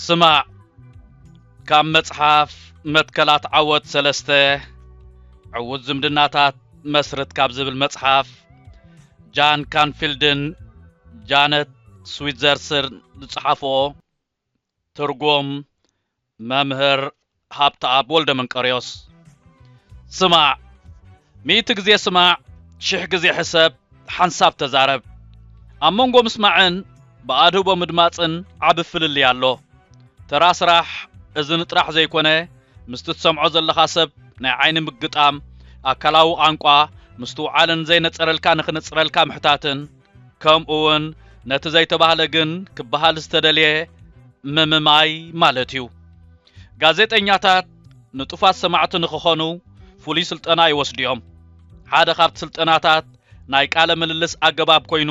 ስማዕ፣ ካብ መጽሓፍ መትከላት ዓወት ሰለስተ፣ ዕዉት ዝምድናታት መስርት ካብ ዝብል መጽሓፍ፣ ጃን ካንፊልድን ጃነት ስዊትዘርስን ዝጸሓፍኦ፣ ትርጉም መምህር ሃብተኣብ ወልደ መንቀርዮስ። ስማዕ፣ ሚእቲ ግዜ ስማዕ፣ ሽሕ ግዜ ሕሰብ፣ ሓንሳብ ተዛረብ። ኣብ መንጎ ምስማዕን ብኣድህቦ ምድማጽን ዓቢ ፍልልይ ኣሎ። ተራ ስራሕ እዝኒ ጥራሕ ዘይኮነ፣ ምስቲ ትሰምዖ ዘለኻ ሰብ ናይ ዓይኒ ምግጣም፣ ኣካላዊ ቋንቋ፣ ምስትውዓልን ዘይነጸረልካ ንኽነጽረልካ ምሕታትን፣ ከምኡ እውን ነቲ ዘይተባህለ ግን ክበሃል ዝተደልየ ምምማይ ማለት እዩ። ጋዜጠኛታት ንጡፋት ሰማዕቲ ንኽኾኑ ፍሉይ ስልጠና ይወስዱ እዮም። ሓደ ካብቲ ስልጠናታት ናይ ቃለ ምልልስ ኣገባብ ኮይኑ፣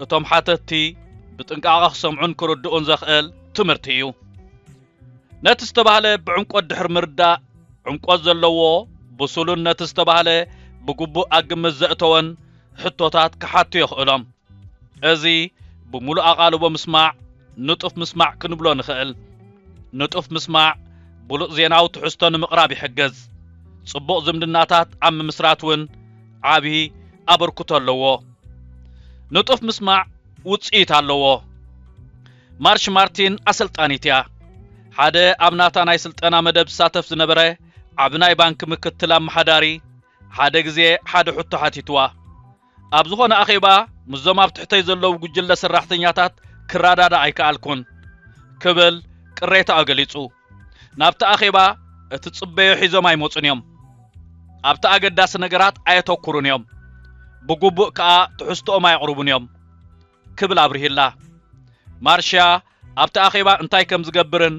እቶም ሓተትቲ ብጥንቃቐ ክሰምዑን ክርድኡን ዘኽእል ትምህርቲ እዩ። ነቲ ዝተባህለ ብዕምቆት ድሕሪ ምርዳእ፣ ዕምቆት ዘለዎ፣ ብሱሉን ነቲ ዝተባህለ ብግቡእ ኣብ ግምት ዘእተወን ሕቶታት ክሓቱ የኽእሎም። እዚ ብምሉእ ኣቓልቦ ምስማዕ፣ ንጡፍ ምስማዕ ክንብሎ ንኽእል። ንጡፍ ምስማዕ፣ ብሉጽ ዜናዊ ትሕዝቶ ንምቕራብ ይሕግዝ። ጽቡቕ ዝምድናታት ኣብ ምምስራት እውን ዓቢ ኣበርክቶ ኣለዎ። ንጡፍ ምስማዕ ውጽኢት ኣለዎ። ማርሽ ማርቲን ኣሰልጣኒት እያ። ሓደ ኣብ ናታ ናይ ስልጠና መደብ ዝሳተፍ ዝነበረ ዓቢ ናይ ባንክ ምክትል ኣመሓዳሪ ሓደ ግዜ ሓደ ሕቶ ሓቲትዋ። ኣብ ዝኾነ ኣኼባ ምስዞም ኣብ ትሕተይ ዘለዉ ጉጅለ ሰራሕተኛታት ክረዳዳእ ኣይከኣልኩን ክብል ቅሬታኡ ገሊጹ። ናብቲ ኣኼባ እቲ ጽበዮ ሒዞም ኣይመጹን እዮም። ኣብቲ ኣገዳሲ ነገራት ኣየተኩሩን እዮም። ብግቡእ ከኣ ትሕዝቶኦም ኣየቕርቡን እዮም ክብል ኣብሪህላ። ማርሽያ ኣብቲ ኣኼባ እንታይ ከም ዝገብርን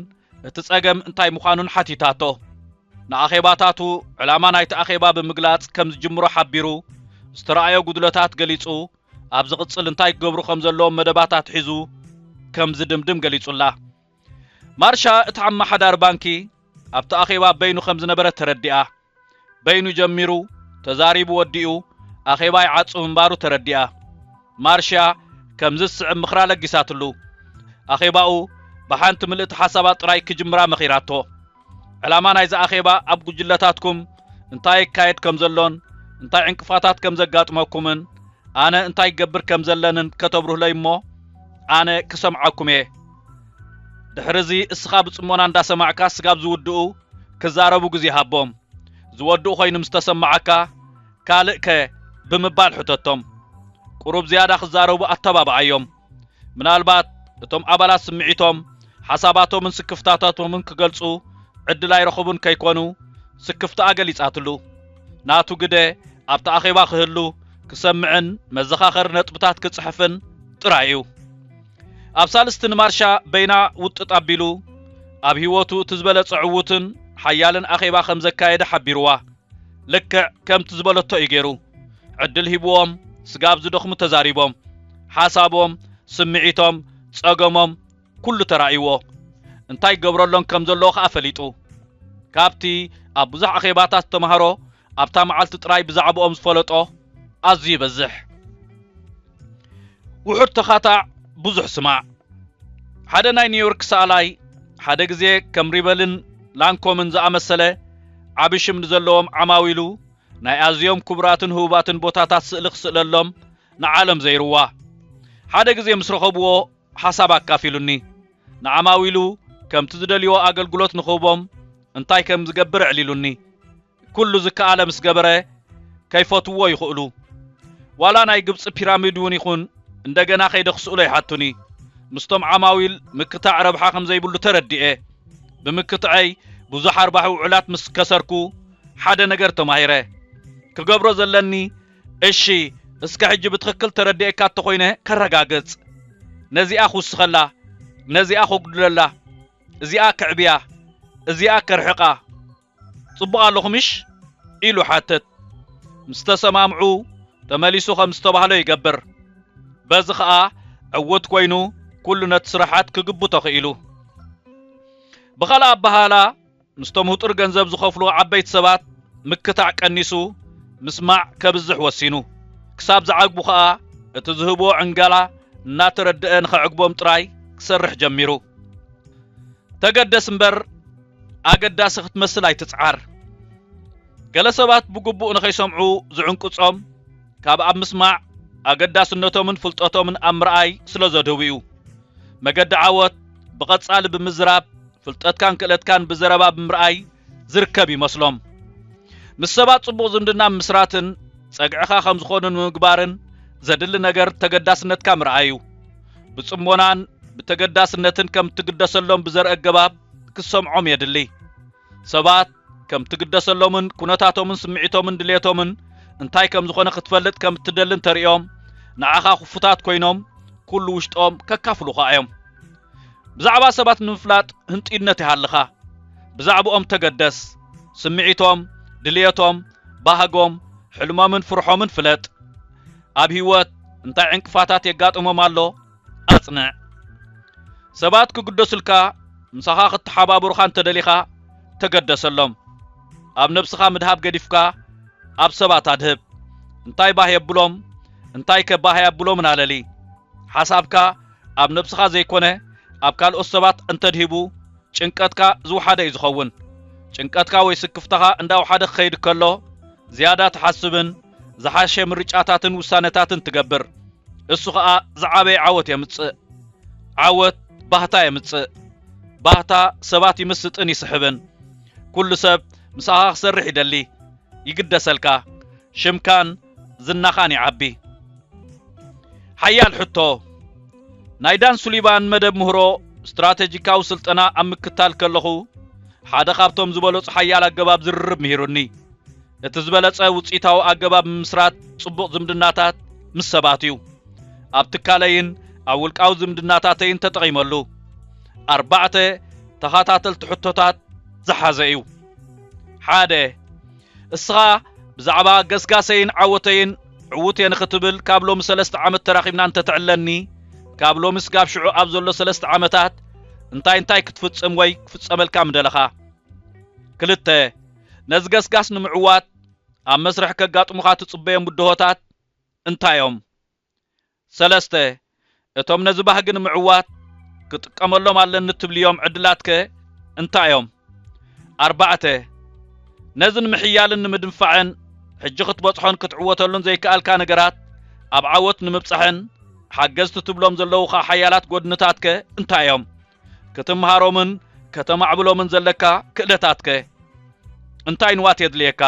እቲ ጸገም እንታይ ምዃኑን ሓቲታቶ። ንኣኼባታቱ ዕላማ ናይቲ ኣኼባ ብምግላጽ ከም ዝጅምሮ ሓቢሩ፣ ዝተራእዮ ጉድለታት ገሊጹ፣ ኣብ ዝቕጽል እንታይ ክገብሩ ከም ዘለዎም መደባት ኣትሒዙ ከም ዝድምድም ገሊጹላ። ማርሻ እቲ ኣመሓዳሪ ባንኪ ኣብቲ ኣኼባ በይኑ ከም ዝነበረ ተረዲኣ። በይኑ ጀሚሩ፣ ተዛሪቡ ወዲኡ፣ ኣኼባ ይዓጹ ምንባሩ ተረዲኣ። ማርሽያ ከምዚ ዝስዕብ ምኽራ ለጊሳትሉ። ኣኼባኡ ብሓንቲ ምልእቲ ሓሳባት ጥራይ ክጅምራ መኺራቶ። ዕላማ ናይዚ ኣኼባ ኣብ ጉጅለታትኩም እንታይ ይካየድ ከም ዘሎን እንታይ ዕንቅፋታት ከም ዘጋጥመኩምን ኣነ እንታይ ክገብር ከም ዘለንን ከተብርህለይ እሞ ኣነ ክሰምዓኩም እየ። ድሕሪ እዚ እስኻ ብጽሞና እንዳሰማዕካ ስጋብ ዝውድኡ ክዛረቡ ግዜ ሃቦም። ዝወድኡ ኮይኑ ምስ ተሰማዓካ ካልእ ከ ብምባል ሕተቶም። ቁሩብ ዝያዳ ክዛረቡ ኣተባብዓዮም። ምናልባት እቶም ኣባላት ስምዒቶም፣ ሓሳባቶምን ስክፍታታቶምን ክገልጹ ዕድል ኣይረኸቡን ከይኮኑ ስክፍታኣ ገሊጻትሉ። ናቱ ግደ ኣብቲ ኣኼባ ክህሉ፣ ክሰምዕን መዘኻኸሪ ነጥብታት ክጽሕፍን ጥራይ እዩ። ኣብ ሳልስቲ ንማርሻ በይና ውጥጥ ኣቢሉ ኣብ ህይወቱ እቲ ዝበለጸ ዕዉትን ሓያልን ኣኼባ ከም ዘካየደ ሓቢርዋ። ልክዕ ከምቲ ዝበለቶ እዩ ገይሩ። ዕድል ሂብዎም፣ ስጋብ ዝደኽሙ ተዛሪቦም። ሓሳቦም፣ ስምዒቶም፣ ጸገሞም፣ ኩሉ ተራእይዎ። እንታይ ክገብረሎም ከም ዘለዎ ከኣ ፈሊጡ። ካብቲ ኣብ ብዙሕ ኣኼባታት ዝተማህሮ ኣብታ መዓልቲ ጥራይ ብዛዕባኦም ዝፈለጦ ኣዝዩ ይበዝሕ። ውሑድ ተኻታዕ፣ ብዙሕ ስማዕ። ሓደ ናይ ኒውዮርክ ሰኣላይ ሓደ ግዜ ከም ሪበልን ላንኮምን ዝኣመሰለ ዓቢ ሽም ንዘለዎም ዓማዊሉ ናይ ኣዝዮም ክቡራትን ህቡባትን ቦታታት ስእሊ ክስእለሎም ንዓለም ዘይርዋ። ሓደ ግዜ ምስ ረኸብዎ ሓሳብ ኣካፊሉኒ። ንዓማዊሉ ከምቲ ዝደልይዎ ኣገልግሎት ንኽህቦም እንታይ ከም ዝገብር ኣዕሊሉኒ። ኩሉ ዝከኣለ ምስ ገበረ ከይፈትውዎ ይኽእሉ። ዋላ ናይ ግብጺ ፒራሚድ እውን ይኹን እንደገና ከይደ ክስእሎ ይሓቱኒ። ምስቶም ዓማዊል ምክታዕ ረብሓ ከም ዘይብሉ ተረዲኤ። ብምክትዐይ ብዙሕ ኣርባሒ ውዕላት ምስ ከሰርኩ ሓደ ነገር ተማሂረ። ክገብሮ ዘለኒ፣ እሺ፣ እስከ ሕጂ ብትኽክል ተረዲኤካ እንተኾይነ ከረጋግጽ። ነዚኣ ክውስኸላ፣ ነዚኣ ከጉድለላ፣ እዚኣ ከዕብያ፣ እዚኣ ከርሕቓ። ጽቡቕ ኣለኹ ምሽ? ኢሉ ሓተት። ምስ ተሰማምዑ ተመሊሱ ከም ዝተባህሎ ይገብር። በዚ ኸኣ ዕዉት ኮይኑ ኩሉ ነቲ ስራሓት ክግቡ ተኽኢሉ። ብኻልእ ኣበሃህላ ምስቶም ህጡር ገንዘብ ዝኸፍሉ ዓበይቲ ሰባት ምክታዕ ቀኒሱ ምስማዕ ከብዝሕ ወሲኑ። ክሳብ ዝዓግቡ ኸኣ እቲ ዝህብዎ ዕንጋላ እናተረድአ ንኸዕግቦም ጥራይ ክሰርሕ ጀሚሩ። ተገደስ እምበር ኣገዳሲ ክትመስል ኣይትጽዓር። ገለ ሰባት ብግቡእ ንኸይሰምዑ ዝዕንቅጾም ካብ ኣብ ምስማዕ ኣገዳስነቶምን ፍልጠቶምን ኣብ ምርኣይ ስለ ዘድህቡ እዩ። መገዲ ዓወት ብቐጻሊ ብምዝራብ ፍልጠትካን ክእለትካን ብዘረባ ብምርኣይ ዝርከብ ይመስሎም። ምስ ሰባት ጽቡቕ ዝምድና ምስራትን ጸግዕኻ ከም ዝኾኑ ንምግባርን ዘድሊ ነገር ተገዳስነትካ ምርኣይ እዩ። ብጽሞናን ብተገዳስነትን ከም ትግደሰሎም ብዘርኢ ኣገባብ ክትሰምዖም የድሊ። ሰባት ከም ትግደሰሎምን ኩነታቶምን ስምዒቶምን ድሌቶምን እንታይ ከም ዝኾነ ክትፈልጥ ከም እትደልን ተርእዮም ንዓኻ ክፉታት ኮይኖም ኩሉ ውሽጦም ከካፍሉኻ እዮም። ብዛዕባ ሰባት ንምፍላጥ ህንጥዩነት ይሃልኻ። ብዛዕባኦም ተገደስ። ስምዒቶም፣ ድልየቶም፣ ባህጎም፣ ሕልሞምን ፍርሖምን ፍለጥ። ኣብ ህይወት እንታይ ዕንቅፋታት የጋጥሞም ኣሎ? ኣጽንዕ። ሰባት ክግደሱልካ፣ ምሳኻ ክተሓባበሩኻ እንተደሊኻ፣ ተገደሰሎም። ኣብ ነብስኻ ምድሃብ ገዲፍካ፣ ኣብ ሰባት ኣድህብ። እንታይ ባህ የብሎም፣ እንታይ ከ ባህ ኣየብሎምን ኣለሊ። ሓሳብካ ኣብ ነብስኻ ዘይኮነ፣ ኣብ ካልኦት ሰባት እንተድሂቡ፣ ጭንቀትካ ዝወሓደ እዩ ዝኸውን። ጭንቀትካ ወይ ስክፍታኻ እንዳወሓደ ክኸይድ ከሎ፣ ዝያዳ ትሓስብን ዝሓሸ ምርጫታትን ውሳነታትን ትገብር። እሱ ኸኣ ዝዓበየ ዓወት የምጽእ። ዓወት ባህታ የምጽእ። ባህታ ሰባት ይምስጥን ይስሕብን። ኩሉ ሰብ ምሳኻ ክሰርሕ ይደሊ። ይግደሰልካ። ሽምካን ዝናኻን ይዓቢ። ሓያል ሕቶ። ናይ ዳን ሱሊቫን መደብ ምህሮ ስትራተጂካዊ ስልጠና ኣብ ምክታል ከለኹ፣ ሓደ ካብቶም ዝበለጹ ሓያል ኣገባብ ዝርርብ ምሂሩኒ። እቲ ዝበለጸ ውጽኢታዊ ኣገባብ ምምስራት ጽቡቕ ዝምድናታት ምስ ሰባት እዩ። ኣብ ትካለይን ኣብ ውልቃዊ ዝምድናታተይን ተጠቒመሉ። ኣርባዕተ ተኸታተልቲ ሕቶታት ዝሓዘ እዩ። ሓደ፣ እስኻ ብዛዕባ ገስጋሰይን ዓወተይን ዕዉት እየ ንኽትብል ካብ ሎሚ ሰለስተ ዓመት ተራኺብና እንተትዕለኒ፣ ካብ ሎሚ ስጋብ ሽዑ ኣብ ዘሎ ሰለስተ ዓመታት እንታይ እንታይ ክትፍጽም ወይ ክፍጸመልካ ምደለኻ? ክልተ፣ ነዚ ገስጋስ ንምዕዋት ኣብ መስርሕ ከጋጥሙኻ ትጽበዮም ብድሆታት እንታይ እዮም? ሰለስተ፣ እቶም ነዚ ባህጊ ንምዕዋት ክጥቀመሎም ኣለኒ ትብልዮም ዕድላትከ እንታይ እዮም? ኣርባዕተ፣ ነዚ ንምሕያልን ንምድንፋዕን ሕጂ ክትበጽሖን ክትዕወተሉን ዘይከኣልካ ነገራት ኣብ ዓወት ንምብጻሕን ሓገዝቲ ትብሎም ዘለዉኻ ሓያላት ጎድንታትከ እንታይ እዮም? ክትምሃሮምን ከተማዕብሎምን ዘለካ ክእለታትከ እንታይ ንዋት የድልየካ?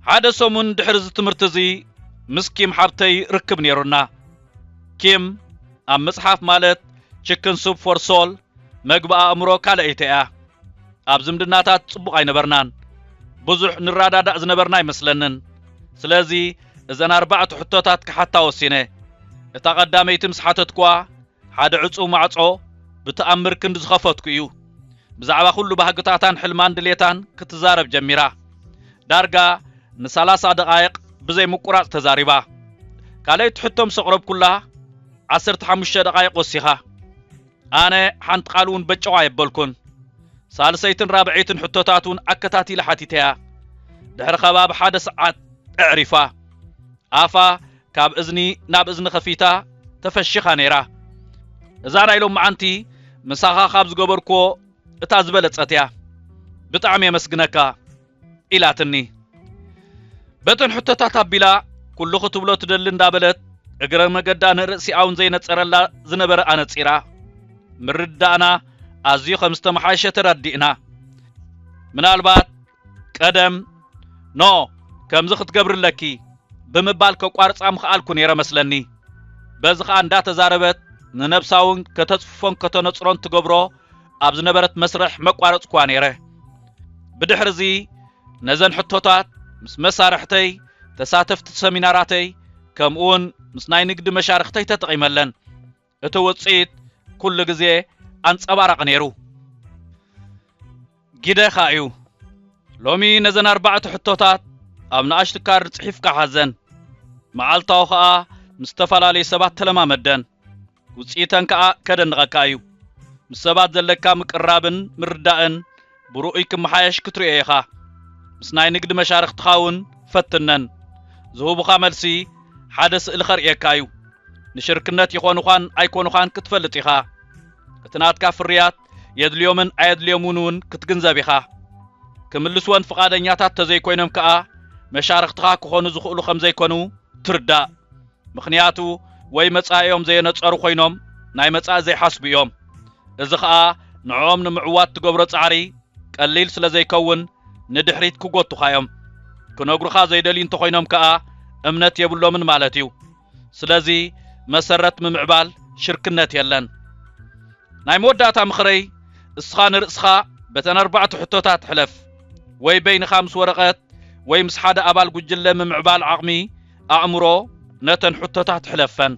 ሓደ ሰሙን ድሕሪ እዚ ትምህርቲ እዚ ምስ ኪም ሓብተይ ርክብ ነይሩና። ኪም ኣብ መጽሓፍ ማለት ቺክን ሱፕ ፎር ሶል፣ መግቢ ኣእምሮ፣ ካልኣይተይ እያ። ኣብ ዝምድናታት ጽቡቕ ኣይነበርናን። ብዙሕ ንረዳዳእ ዝነበርና ኣይመስለንን። ስለዚ እዘን ኣርባዕተ ሕቶታት ክሓታ ወሲነ። እታ ቀዳመይቲ ምስ ሓተትኩዋ፣ ሓደ ዕጹው ማዕጾ ብተኣምር ክንዲ ዝኸፈትኩ እዩ። ብዛዕባ ኩሉ ባህግታታን ሕልማን ድሌታን ክትዛረብ ጀሚራ። ዳርጋ ንሰላሳ ደቓይቕ ብዘይ ምቁራጽ ተዛሪባ። ካልኣይቲ ሕቶ ምስ ኣቕረብኩላ፣ ዓሰርተ ሓሙሽተ ደቓይቕ ወሲኻ። ኣነ ሓንቲ ቃል እውን በጨዋ ኣየበልኩን። ሳልሰይትን ራብዐይትን ሕቶታት እውን ኣከታቲለ ሓቲተያ። ድሕሪ ከባቢ ሓደ ሰዓት ኣዕሪፋ። ኣፋ ካብ እዝኒ ናብ እዝኒ ከፊታ ተፈሺኻ ነይራ። እዛ ናይ ሎመዓንቲ ምሳኻ ካብ ዝገበርኩዎ እታ ዝበለጸት እያ። ብጣዕሚ የመስግነካ ኢላትኒ። በተን ሕቶታት ኣቢላ ኩሉ ክትብሎ ትደሊ እንዳበለት እግረ መገዳ ንርእሲኣ እውን ዘይነጸረላ ዝነበረ ኣነጺራ። ምርዳእና ኣዝዩ ከም ዝተመሓየሸ ተረዲእና። ምናልባት ቀደም ኖ ከምዚ ክትገብሪ ኣለኪ ብምባል ከቋርጻ ምኽኣልኩ ነይረ መስለኒ። በዚ ኸኣ እንዳተዛረበት ንነብሳ እውን ከተጽፍፎን ከተነጽሮን ትገብሮ ኣብ ዝነበረት መስርሕ መቋረጽኩዋ ነይረ። ብድሕሪ እዚ ነዘን ሕቶታት ምስ መሳርሕተይ፣ ተሳተፍቲ ሰሚናራተይ፣ ከምኡውን ምስ ናይ ንግዲ መሻርኽተይ ተጠቒመለን። እቲ ውጽኢት ኩሉ ግዜ ኣንጸባራቒ ነይሩ። ጊደ ኸኣ እዩ። ሎሚ ነዘን ኣርባዕተ ሕቶታት ኣብ ንኣሽቱ ካርድ ጽሒፍካ ሓዘን። መዓልታዊ ኸኣ ምስ ዝተፈላለዩ ሰባት ተለማመደን። ውጽኢተን ከኣ ከደንቐካ እዩ። ምስ ሰባት ዘለካ ምቅራብን ምርዳእን ብርኡይ ክመሓየሽ ክትርእዮ ኢኻ። ምስ ናይ ንግዲ መሻርኽትኻ እውን ፈትነን። ዝህቡኻ መልሲ ሓደ ስእሊ ከርእየካ እዩ። ንሽርክነት ይኾኑ ዃን ኣይኮኑ ዃን ክትፈልጥ ኢኻ። እቲ ናትካ ፍርያት የድልዮምን ኣየድልዮምን እውን ክትግንዘብ ኢኻ። ክምልስወን ፍቓደኛታት ተዘይኮይኖም ከኣ መሻርኽትኻ ክኾኑ ዝኽእሉ ከም ዘይኮኑ ትርዳእ። ምኽንያቱ ወይ መጻኢኦም ዘየነጸሩ ኮይኖም ናይ መጻኢ ዘይሓስቡ እዮም። እዚ ኸኣ ንዕኦም ንምዕዋት ትገብሮ ጻዕሪ ቀሊል ስለ ዘይከውን ንድሕሪት ክጎቱኻ እዮም። ክነግሩኻ ዘይደልዩ እንተኾይኖም ከኣ እምነት የብሎምን ማለት እዩ። ስለዚ መሰረት ምምዕባል ሽርክነት የለን። ናይ መወዳእታ ምኽረይ እስኻ ንርእስኻ በተን ኣርባዕተ ሕቶታት ሕለፍ። ወይ በይንኻ ምስ ወረቐት ወይ ምስ ሓደ ኣባል ጉጅለ ምምዕባል ዓቕሚ ኣእምሮ ነተን ሕቶታት ሕለፈን።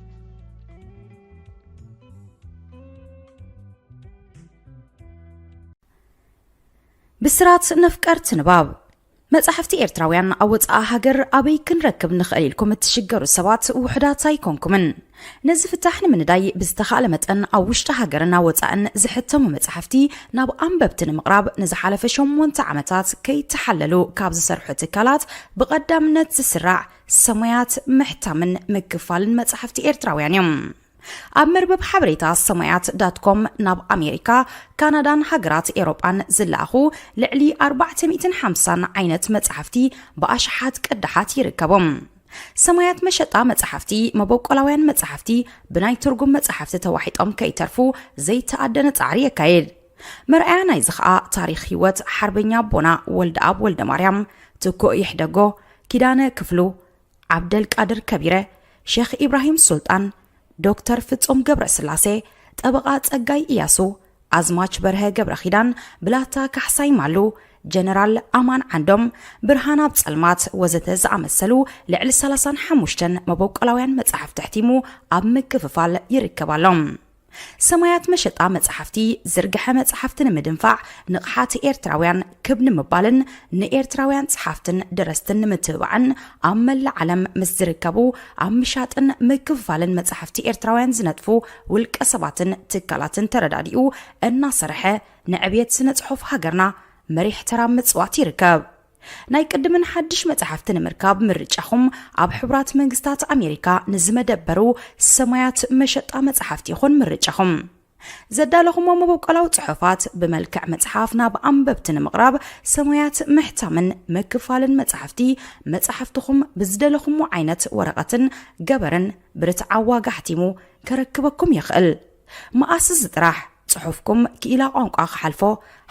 ብስራት ነፍቀርቲ ንባብ። መጻሕፍቲ ኤርትራውያን ኣብ ወጻኢ ሃገር ኣበይ ክንረክብ ንኽእል ኢልኩም እትሽገሩ ሰባት ውሑዳት ኣይኮንኩምን። ነዚ ፍታሕ ንምንዳይ ብዝተኻእለ መጠን ኣብ ውሽጢ ሃገርን ኣብ ወጻእን ዝሕተሙ መጻሕፍቲ ናብ ኣንበብቲ ንምቕራብ ንዝሓለፈ ሸሞንተ ዓመታት ከይተሓለሉ ካብ ዝሰርሑ ትካላት ብቐዳምነት ዝስራዕ ሰማያት ምሕታምን ምክፋልን መጻሕፍቲ ኤርትራውያን እዮም። ኣብ መርበብ ሓበሬታ ሰማያት ዳት ኮም ናብ ኣሜሪካ፣ ካናዳን ሃገራት ኤውሮጳን ዝለኣኹ ልዕሊ ኣርባዕተ ሚእትን ሓምሳን ዓይነት መጻሕፍቲ ብኣሽሓት ቅዳሓት ይርከቦም። ሰማያት መሸጣ መጻሕፍቲ፣ መበቆላውያን መጻሕፍቲ፣ ብናይ ትርጉም መጻሕፍቲ ተዋሒጦም ከይተርፉ ዘይተኣደነ ጻዕሪ የካይድ። መርኣያ ናይዚ ኸኣ ታሪኽ ህይወት ሓርበኛ ኣቦና ወልደኣብ ወልደማርያም፣ ትኩእ ይሕደጎ፣ ኪዳነ ክፍሉ፣ ዓብደልቃድር ከቢረ፣ ሼኽ ኢብራሂም ሱልጣን፣ ዶክተር ፍጹም ገብረስላሴ፣ ጠበቓ ጸጋይ ኢያሱ፣ ኣዝማች በርሀ ገብረኺዳን፣ ብላታ ካሕሳይ ማሉ፣ ጀነራል ኣማን ዓንዶም፣ ብርሃን ኣብ ጸልማት ወዘተ ዝኣመሰሉ ልዕሊ ሰላሳን ሓሙሽተን መበቆላውያን መጻሕፍቲ ኣሕቲሙ ኣብ ምክፍፋል ይርከብ ኣሎ። ሰማያት መሸጣ መጻሕፍቲ ዝርግሐ መጻሕፍቲ ንምድንፋዕ፣ ንቕሓት ኤርትራውያን ክብ ንምባልን ንኤርትራውያን ጸሓፍትን ደረስትን ንምትብባዕን ኣብ መላእ ዓለም ምስ ዝርከቡ ኣብ ምሻጥን ምክፍፋልን መጻሕፍቲ ኤርትራውያን ዝነጥፉ ውልቀ ሰባትን ትካላትን ተረዳዲኡ እናሰርሐ ንዕብየት ስነ ጽሑፍ ሃገርና መሪሕ ተራ ምጽዋት ይርከብ። ናይ ቅድምን ሓድሽ መጻሕፍቲ ንምርካብ ምርጫኹም ኣብ ሕቡራት መንግስታት ኣሜሪካ ንዝመደበሩ ሰማያት መሸጣ መጻሕፍቲ ይኹን ምርጫኹም። ዘዳለኹሞ መበቆላዊ ጽሑፋት ብመልክዕ መጽሓፍ ናብ ኣንበብቲ ንምቕራብ ሰማያት ምሕታምን ምክፋልን መጻሕፍቲ፣ መጻሕፍትኹም ብዝደለኹሞ ዓይነት ወረቐትን ገበርን ብርትዓዊ ዋጋ ኣሕቲሙ ከረክበኩም ይኽእል። መኣስ እዚ ጥራሕ ጽሑፍኩም ክኢላ ቋንቋ ክሓልፎ፣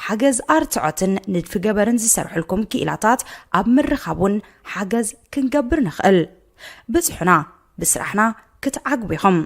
ሓገዝ ኣርትዖትን ንድፊ ገበርን ዝሰርሑልኩም ክኢላታት ኣብ ምርኻብ እውን ሓገዝ ክንገብር ንኽእል። ብጽሑና፣ ብስራሕና ክትዓግቡ ኢኹም።